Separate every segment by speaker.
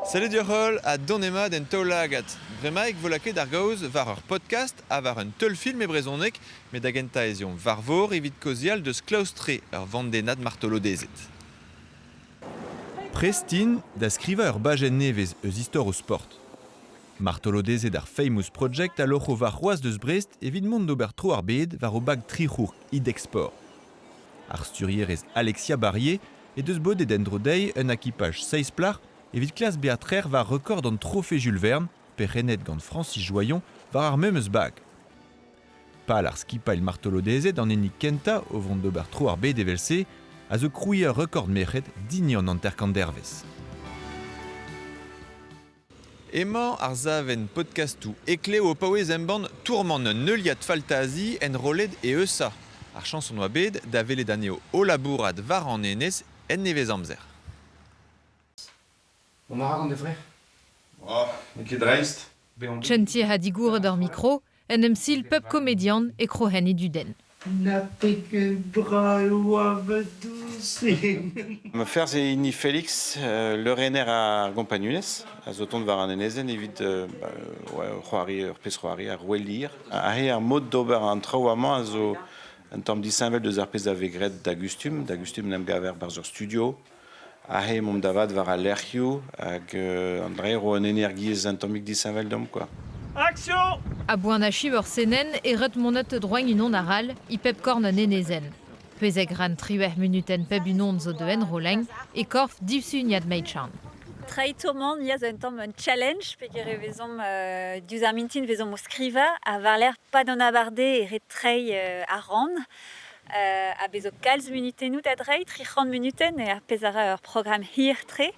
Speaker 1: Salut dioc'h ha donemat en taol-lagad. Bremaik vo lakaet ar gaoz war ur podcast ha war un teulfilm e brezhoneg, met da gentañ ez eomp war vor evit kaozeal deus klaoustre ur vandennad martolodezed. Prest int da skrivañ ur bajenn nevez eus istor o sport. Martolodezed ar Famous Project a loc'ho warc'hoazh deus Brest evit mont d'ober tro ar bed war o bag tric'hour Idexport. Ar sturierez Alexia Barrier he deus bodet en-dro dezhi un akipaj seizh plac'h evit klask bezañ trec'h war rekord an Trophée Jules Verne, perc'hennet gant Francis Joyon, war ar memes bag. Pal ar skipailh martolodezed an hini kentañ o vont d'ober tro ar bed evel-se a zo krouiñ ur rekord merc'hed dign an hanter-kant dervezh. Emañ ar savenn podkastoù Heklev o paouez embann Tourmant un heuliad faltazi enrollet e Eusa. Ar chañs hon oa bet da welet anezho o labourat war an enez en nevezamzer.
Speaker 2: Mont a ra gant e vrec'h. Oh, n'eo ket dreist.
Speaker 3: Chentier ha digouret ur mikro, en em sil pep komedian e krohenn e dudenn.
Speaker 4: Na pegen brav e oa ma dousig!
Speaker 2: Ma ferzh eo hini Félix, leurenner ar gompagnunezh, a zo tont war an enezenn evit c'hoari ur pezh-c'hoari, ar Roue Lear. Aze ar mod d'ober an traoù amañ a zo un tamm disheñvel deus ar pezh a vez graet da gustum. Da gustum en em gaver 'barzh ur studio. Aze emaomp da vat war al lec'hioù hag an dra ro un energiezh un tammig disheñvel deomp quoi.
Speaker 3: Action! A-boan achiv ur senenn e ret monet droiñ unan arall e pep korn an enezenn. Pezeg ran triwec'h munutenn pep unan zo da enrolleñ e korf divsuniad Meichan.
Speaker 5: Traitourmant, ya zo un tamm un challenge peogwir e vezomp diouzh ar mintin vezomp o skrivañ ha war-lerc'h pad an abardaez e ret treiñ ar rann. Ha bez zo kalz munutennoù da dreiñ, 300 munutenn eo ar pezh a ra ur programm hir-tre.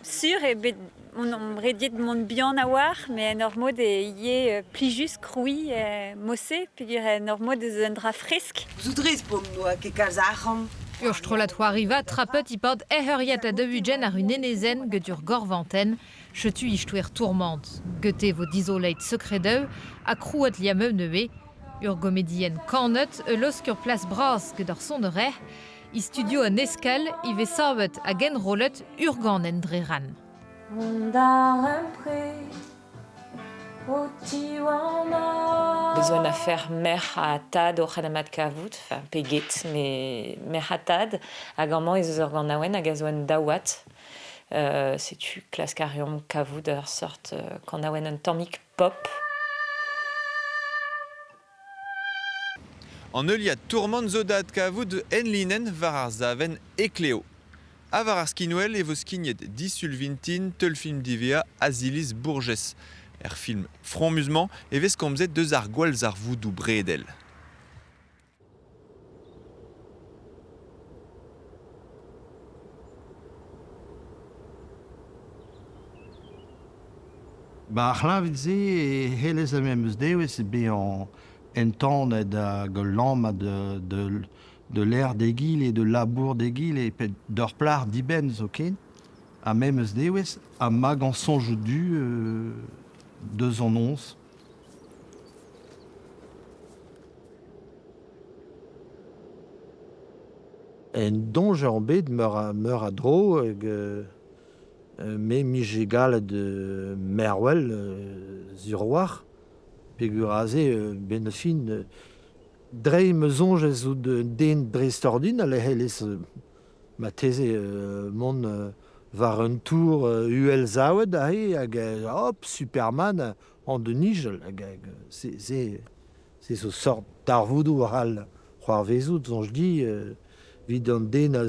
Speaker 5: Sur eo bet on rediet mont buan a-walc'h, met en ur mod eo ivez plijus krouiñ mod-se peogwir en ur mod ez eus un dra fresk.
Speaker 6: Gouzout p'on doa ket kalz arc'hant.
Speaker 3: Ur strollad c'hoariva trapet e-pad eheuriad ha daou-ugent àr un enezenn get ur gorvantenn. Setu istoer tourmant. Gete vo dizoleit sekredoù ha krouet liammoù nevez. Ur gomedienn kanet e laosk ur plas bras get ar sonerezh. E studio an Eskal e vez savet hag enrollet ur ganenn dre rann.
Speaker 7: Mont darempred o tiwanañ.
Speaker 8: Bezañ un afer merc'h ha tad oc'h en em adkavout, enfin pe get, met merc'h ha tad, hag amañ ez eus ur ganaouenn hag a zo un daouad. Setu klask a reomp kavout ur seurt kanaouenn un tammig pop.
Speaker 1: An heuliad Tourmant zo da adkavout enlinenn war ar savenn Ekleo. Ha war ar skinwel e vo skignet disul vintin teulfilm diwezhañ Aziliz Bourges. Er film fromus-mañ e vez komzet deus ar gwallzarvoudoù bredel.
Speaker 4: Ba ar c'hleñved-se e c'hellez ar memes devezh bezañ entanet hag ul lammat de l'air d'egile, de labour d'egile, pe d'ur plac'h dibenn zoken, ha memes devezh, ha magañ soñjoù du deus an noz. En doñjer on bet meur a dro hag me 'mije gallet mervel sur a-walc'h peogwir aze 'benn ar fin dre ma soñj ez out un den dreistordinal e c'hellez marteze mont war un tour uhelsavet aze hag hop Superman an da nijal hag se se zo sort darvoudoù a c'hall c'hoarvezout soñj dit evit an den a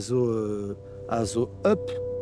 Speaker 4: zo up.